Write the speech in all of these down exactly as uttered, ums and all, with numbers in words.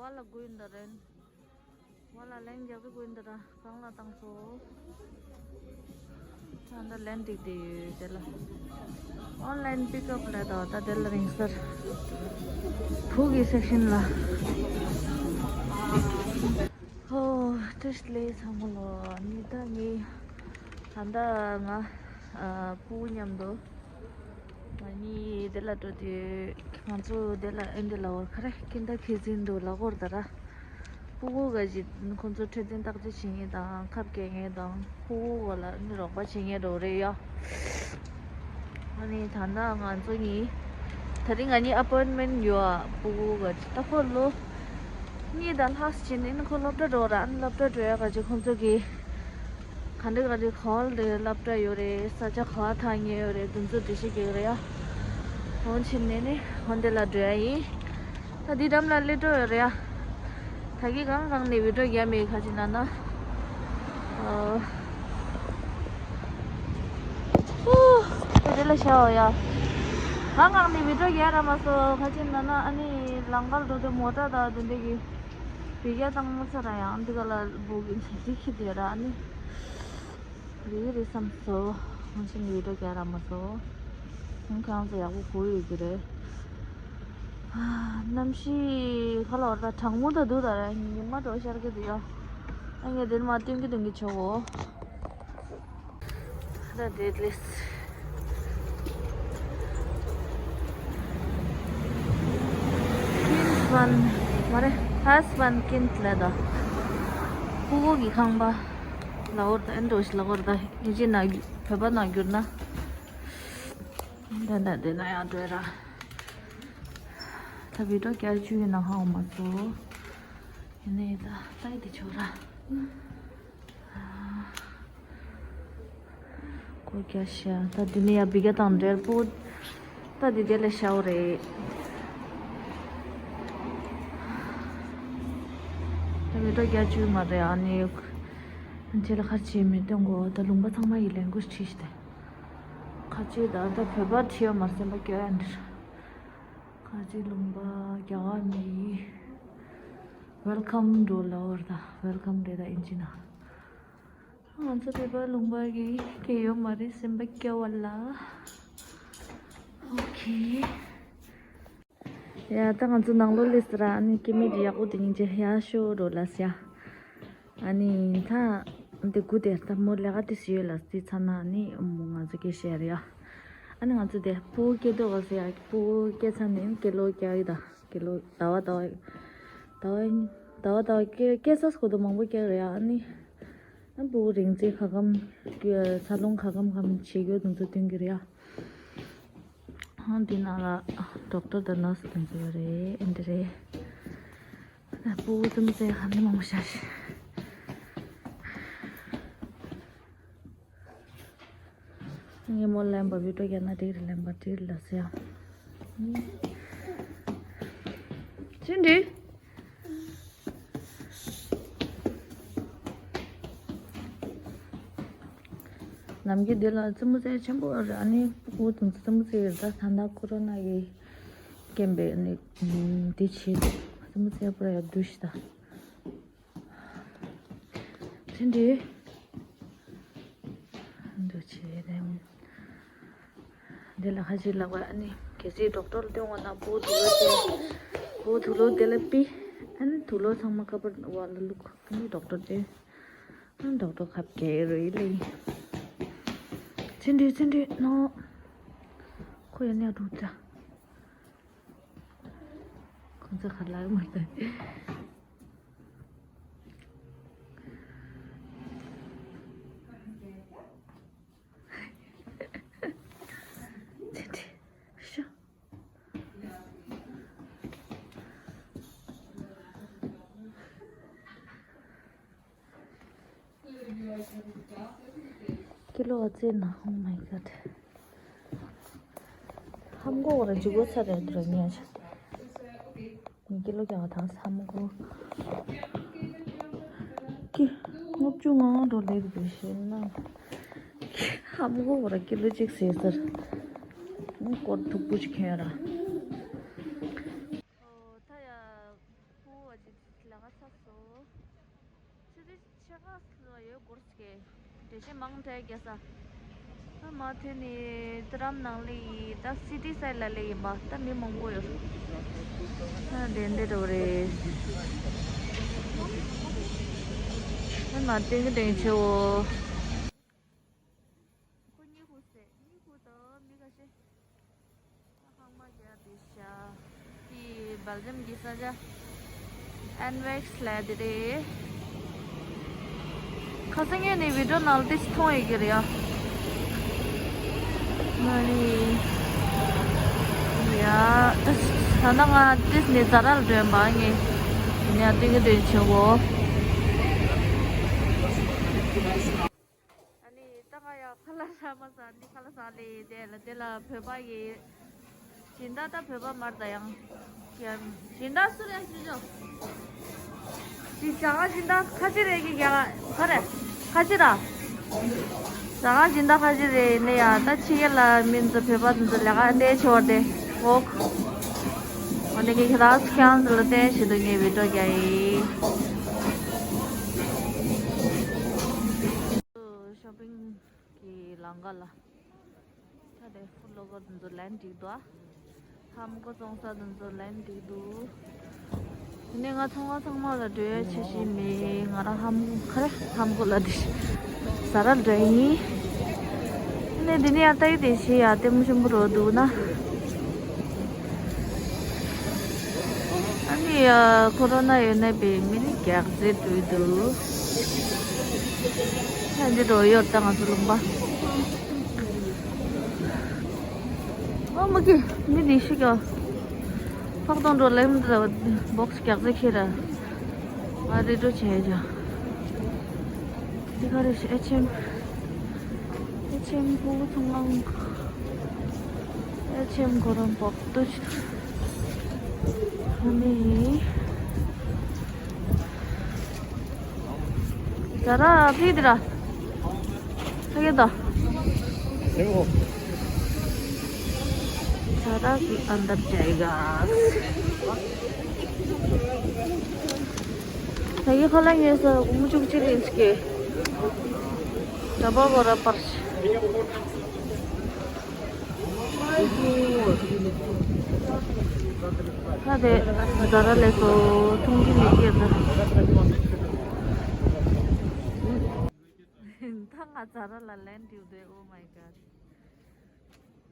བ་ལ་དགོས་འདི་རེད། བ་ལ་ལན་རྒྱག་གི་དགོས་འདི་ར་གང་ལ་བཏང་སོ། ད་ལྟ་ལན་འགྲིག་དེ་ཡོད་དེ་ལ། ཨོན་ལན་པིག་ཨབ་ལ་ད་ད་དེ་ལ་རིང་སར། བུ་གི་སེག་ཤན་ལ། ཧོ། བཀྲ་ཤིས་བདེ་ལེགས་ཚང་མ་ལོ། ནི་ད་ངི་ད་ལྟ་ང་ཨ་སྤུ་གུ་མཉམ་དུ་ང་གཉིས་དེ་ལ་འགྲོ་དུས་ང་ཚོ་དེ་ལ་ཨེ་འདི་ལ་འོར་ཁ་རེ་ཀིན་ད་ཁེ་ཟིན་འདུག་ལ་འོར་ད་ར། སྤུ་གུ་ག་ཅི་ཁོང་ཚོ་འཕྲོད་བསྟེན་བརྟག་དཔྱད་བྱེད་མཁན་དང་ཁབ་སྐྱེལ་མཁན་དང་སྤུ་གུ་ག་ལ་ནི་རོགས་པ་བྱེད་མཁན་འགྲོ་རེད་ཡ། ཨ་ནི་ད་ལྟ་ང་ཚོ་གཉིས་ད་རིང་ང་གཉིས་ཨ་པོའིན་མེན་ཡོད་ཨ། སྤུ་གུ་ག་ཅི་ད་ཁོ་ལོ་གཉིས་དང་ལྷག་ཕྱིན་ནས་ནི་ཁོ་སློབ་གྲྭ་འགྲོ་ར། ཨ་ནི་སློབ་གྲྭ་འགྲོ་ཡ་ག་ཅི་ཁོང་ཚོ་གི་ག་འདྲ་ག་འདྲ་ག་བ་ལ་སློབ་གྲྭ་ཡོད་རེད། ས་ཆ་ག་བ་ཐག་ཉེ་ཡོད་རེད། དེ་ཚོ་འགྲེལ་བཤད་རྒྱག་རེད་ཡ། འོན་ཕྱིན་ནས་ནི་འོན་དེ་ལ་འགྲོ་ཡ་ཡིན། ད་འདི་འགྲམ་ལ་སླེབས་འགྲོ་ཡོད་རེད་ཡ། ད་གི་གང་གང་ནས་བི་ཌིའོ་རྒྱག་མེད་ཁ་ཅིག་ན་ན། ཨོ། ཧུ། ད་དེ་ལ་ཤ་འོ་ཡ། གང་གང་ནས་བི་ཌིའོ་རྒྱག་ར་མ་སོ་ཁ་ཅིག་ན་ན། ཨ་ནི་ལམ་ཁར་འགྲོ་དུས་མོ་ཊ་དང་དེ་འདྲ་གི་བི་རྒྱ་བཏང་མ་ཚར་ར་ཡང་འདི་ག་ལ་སྤུ་གུ་གི་འདི་ཁྱི་དེ་ར་ཨ་ནི། རེད་རེད་བསམ་སོ། ང་ཚོ་ནི་བི་ཌིའོ་རྒྱག་ར་མ་སོ། ཁོང་ཁྱེད་རང་ཚོ་ཡག་པོ་གོ་ཡོད་ཀྱི་རེད། ཨ། གནམ་གཤིས་ཁ་ལ་བར་ད་གྲང་མོ་ད་འདུག་ད་ར་ཉི་མ་འགྲོ་ཤར་གི་འདུག་ཡ། ཨ་ངས་དེར་མ་སྟོན་གི་སྟོན་གི་ཆོག་གོ། ད་དེ་ལེས། ཁིན་ཝན་མ་རེད། ཧས་ཝན་ཀིན་ལ་ད། ཕྲུ་གུ་གི་ཁང་པ། ལ་འོར་ད་ཨེ་འགྲོ་ཞིག་ལ་འོར་ད་ཨེ་ཅི་ན་བོད་པ་ན་གྱུར་ན། ད་ད་དེ་ན་ཡང་འགྲོ་ར། ད་བི་ཌིའོ་རྒྱག་བཅུག་ཡིན་ན་ཧ་འོ་མ་སོ། ཡིན་ནའི་ད་ལྟ་ཡི་དེ་ཆོག་ར། ཁོ་རྒྱ་ཤ་ད་འདི་ནས་ཡ་བི་ག་དང་འབྲེལ་པོ། ད་འདི་དེ་ལས་ཤའོ་རེད། ད་མི་ཏོ་རྒྱ་བཅུ་མ་རེད། ཨ་ནི་རྗེས་ལ་ཁ་ཆེ་མི་སྟོན་གོ། ད་ལུང་པ་ཚང་མ་ཡི་ལེན་གོ་ཁྲིད་ཤི་ཏེ། ཁ་ཆེ་ད་ད་བོད་པ་ཁྲིད་ཡོད་མ་སེམས་པ་སྐྱོ་ཡ་འདིར། ཁ་ཆེ་ལུང་པ་རྒྱ་གར་མི་ཡི། Welcome འགྲོ་ལ་འོར་ད་welcome རེད་ད་ཨིན་ཇི་ན། ང་ཚོ་བོད་པ་ལུང་པ་གི་སྐད་ཡོད་མ་རེད། སེམས་པ་སྐྱོ་བ་ལ། ཨོ་ཁེ། ཡ་ད་ང་ཚོ་ནང་ལོགས་སླེབས་སོང་ར། ཨ་ནི་སྐྱེ་དམན་གྱི་ཡག་པོ་དེ་ཉིན་བྱས་ཡ་ཤོ་རོ་ལ་སི་ཡ། ཨ་ནི་ད་འདི་དགུ་དེ་ད་མོ་ལས་ཀ་དེ་ཞིག་ཡོད་ལ་སི་ཚ་ན་ཨ་ནི་མོ་ང་ཚོ་སྐད་བཤད་རེད་ཡ། ཨ་ནི་ང་ཚོ་དེ་སྤུ་གུ་སྐྱེ་དོ་ག་སི་ཡ་སྤུ་གུ་སྐྱེ་ཚ་ནས་སྐྱེ་ལོ་རྒྱག་གི་ད་སྐྱེ་ལོ་ཟླ་བ་ཟླ་བ་ཟླ་བ་ཟླ་བ་ཟླ་བ་སྐྱེ་སྐྱེ་ས་སྐོར་དུ་མང་པོ་སྐྱེ་རེད་ཡ། ཨ་ནི། ཨ་སྤུ་གུ་རིང་ཚད་ག་གམ། འཚར་ལོངས་ག་གམ་གམ་བྱེད་རྒྱུ་དེ་ཚོ་སྟོན་གྱི་རེད་ཡ། ཨ་འདི་ནང་ལ་ཌོག་ཊར་དང་ནར་སི་དེ་ཚོ་ཡོད་རེད། ཨེ་འདྲ་རེད། ཨ་སྤུ་གུ་ཙམ་ཟེར་ཧ་ནི་མང་པོ་ཤ་ཤི། ངས་མོ་ལན་པ་བི་ཌིའོ་རྒྱག་ན་འགྲིག་རེད། ལན་པ་འགྲིག་རེད་ལ་ཟེར་ཡ། ཅི་འདྲི། ནམ་རྒྱུན་འདི་ལ་རྩེད་མོ་རྩེ་ཆེན་པོ་རེད། ཨ་ནི་སྤུ་གུ་དེ་ཚོ་རྩེད་མོ་རྩེ་ཡོད་ད། ད་ལྟ་ཀོ་རོ་ན་གི་རྐྱེན་པས་ཨ་ནི་འདི་བྱེད་འདུག་རྩེད་མོ་རྩེ་པོ་ཡ་འདུག་ཤི་ད། དེ་འདྲའི། འདུག་བྱེད་དེ། འདི་ལ་ཁ་ཅིག་ལབ་པ་ཨ་ནི་གལ་སྲིད་ཌོག་ཊར་ལ་སྟོན་དགོས་ན་སྤུ་གུ་དུག་ལོག་དེ། སྤུ་གུ་དུག་ལོག་དེ་ལ་ཕུད། ཨ་ནི་དུག་ལོག་ཚང་མ་ཁ་པར་བ་ལ་བླུགས། ཨ་ནི་ཌོག་ཊར་དེ། ཨ་ནི་ཌོག་ཊར་ཁབ་རྒྱག་རེད་ལེ། ཚེ་འདྲི་ཚེ་འདྲི་ནོ། ཁོ་ཡ་ནས་འགྲོ་ད། ཁོ་ཚོ་ཁ་ལག་མ་ད། ཚེ་འདྲི། ཤོ། ཀི་ལོ་ཨ་ཙི་ན། Oh my god. ཧམ་གོ་ར་འཇུ་གོ་ཚ་རེད་འདུག་ར་ཉལ་ཆ། ངས་ཀི་ལོ་རྒྱག་དང་ས་མ་གོ། ཀི་ལྔ་བཅུ་ང་ལྔ་འགྲོ་ལེགས་འདུག་ཞེ་ན། ཧམ་གོ་བ་ར་ཀི་ལོ་གཅིག་ཟེར་ཟེར། སྐོར་མཐུག་པོ་ཅིག་ཁྱོད་ར། ད་ཡ་སྤུ་གུ་ ལས་ཀ་ཚར་སོང་། ཆུ་ཚོད་ཕྱེད་ཀ་ལ་ཡོད་སྐོར་ཟེར། དེ་བཞིན་མང་དྲགས་རྒྱལ་ས། ཨ་མ་ཐོན་ནས་དེ་རམ་ནང་ལ་ཡི་ད་སི་ཊི་སའི་ཌི་ལ་ལས་ཡིན་པ་ད་མི་མང་པོ་ཡོད། ཨ་དེ་འདྲ་འགྲོ་རེད། ཨ་མ་ཏིང་ཏིང་ཆེ་བོ། ཁོ་གཉིད་ཁུག་སེ་གཉིད་ཁུག་དང་མི་ཁ་ཤས། ལྷག་མ་རྒྱག་དེ་ཤ། དེ་སྦེལ་ཇམ་གྱི་ས་ཆ། ཨན་ཝེག་སི་ལབ་དེ་རེད། ཁ་སང་ངས་ནི་བི་ཌི་ཡོ་ནང་ལ་དེ་ཅིག་མཐོང་ཡོད་ཀྱི་རེད་ཡ། མ་རེད། ཡ། ད་ད་ལྟ་ང་དེ་ནས་ཛ་ར་ལ་འགྲོ་ཡིན་པ་ངས། ཡིན་ཡ་སྟོན་གྱི་འདོན་ཆེན་པོ། ཨ་ནི་ད་ང་ཡང་ཁ་ལག་ཟ་མ་ཟ་ནི་ཁ་ལག་ཟ་ལེ་དེ་ལ་དེ་ལ་བོད་པ་ཡི་སྦྱིན་བདག་ད་བོད་པ་མར་ད་ཡང་། ཡང་སྦྱིན་བདག་སུ་རེད་ཞུ་ཆོག་ཅི་ཟ་ཁང་སྦྱིན་བདག་ཁ་ཆེ་རེད་ཀྱི་རྒྱ་ག་རེ་ཁ་ཆེ་ར། ཟ་ཁང་སྦྱིན་བདག་ཁ་ཆེ་རེད་ནི་ཡ་ད་ཕྱི་རྒྱལ་ལ་མི་ཚོ་བོད་པ་ཚོ་ལས་ཀ་འདྲ་ཆེ་བ་དེ་འོག་འོ་ནི་ཁྱེད་རང་ཁྱེད་རང་ཚོ་ལ་བསྟན་བྱེད་དུ་ངས་བི་ཌི་ཡོ་རྒྱག་ཡིན། ཤོ་པིང་གི་ལམ་ཁ་ལ། ད་དེ་ཧྥུ་ལོ་གར་དེ་ཚོ་ལན་འགྲིག་འདུག་ཨ། ཧམ་གོ་བཙོང་ས་དེ་ཚོ་ལན་འགྲིག་འདུག་དེ་ནས་ང་ཚང་མ་ཚང་མ་ལ་འགྲོ་ཡ་ཆེ་ཤི་མེད། ང་རང་ཧམ་གོ་ཁ་རེ་ཧམ་གོ་ལ་དེ་ཟ་ར་འདྲ་ཡིན། ནས་དེ་ནས་ཡར་ལྟ་ཡི་དེ་ཤི་ཡ་ལྟད་མོ་ཆེན་པོ་རོ་འདུག་ན། ཨ་ནི་ཡ་ཁོ་རོ་ན་ཡོད་ན་པའི་མི་ནི་རྒྱག་རྩེ་འགྲོ་འདུག་ཨ་འདི་རོ་ཡོད་ད་ང་ཚོ་ལུང་པ། ཨོ་མ་ཀི་མི་འདི་ཤི་ག་ཕག་དང་འགྲོ་ལེམ་འདི་བོག་སི་རྒྱག་རྩེ་ཁྱེར་ར། ང་རེ་འགྲོ་བྱས་ཀྱང་། འདི་ག་རེ་ཤི་ཨེ་ཆེམ། ཨེ་ཆེམ་ཕུ་ཚང་ལང་། ཨེ་ཆེམ་གོ་རམ་བོག་ཏུ་ཤི། ཨ་མི། ཛ་ར་ཕི་དི་ར། ཁ་གེ་ད། ཛ་ར་གི་ཨན་དར་ཇའི་ག་ད་ཡི་ཁ་ལ་ངེས་ས་མུ་ཅུག་ཅི་ལིན་སྐེ། ད་བ་བ་ར་པར། ད་དེ་ཛ་ར་ལས་སོ་ཐུང་གི་མི་སྐྱེ་ད། ད་ང་ཛ་ར་ལ་ལན་འདྲིའུ་དེ། Oh my god.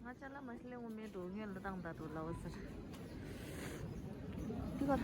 ང་ཅ་ལག་མ་ཤི་ལེ་ངོ་མའི་འགྲོ་ངན་ལ་བཏང་ད་འགྲོ་ལ་འོ་ཟེར། དེ་གར།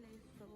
ལགས་སོ།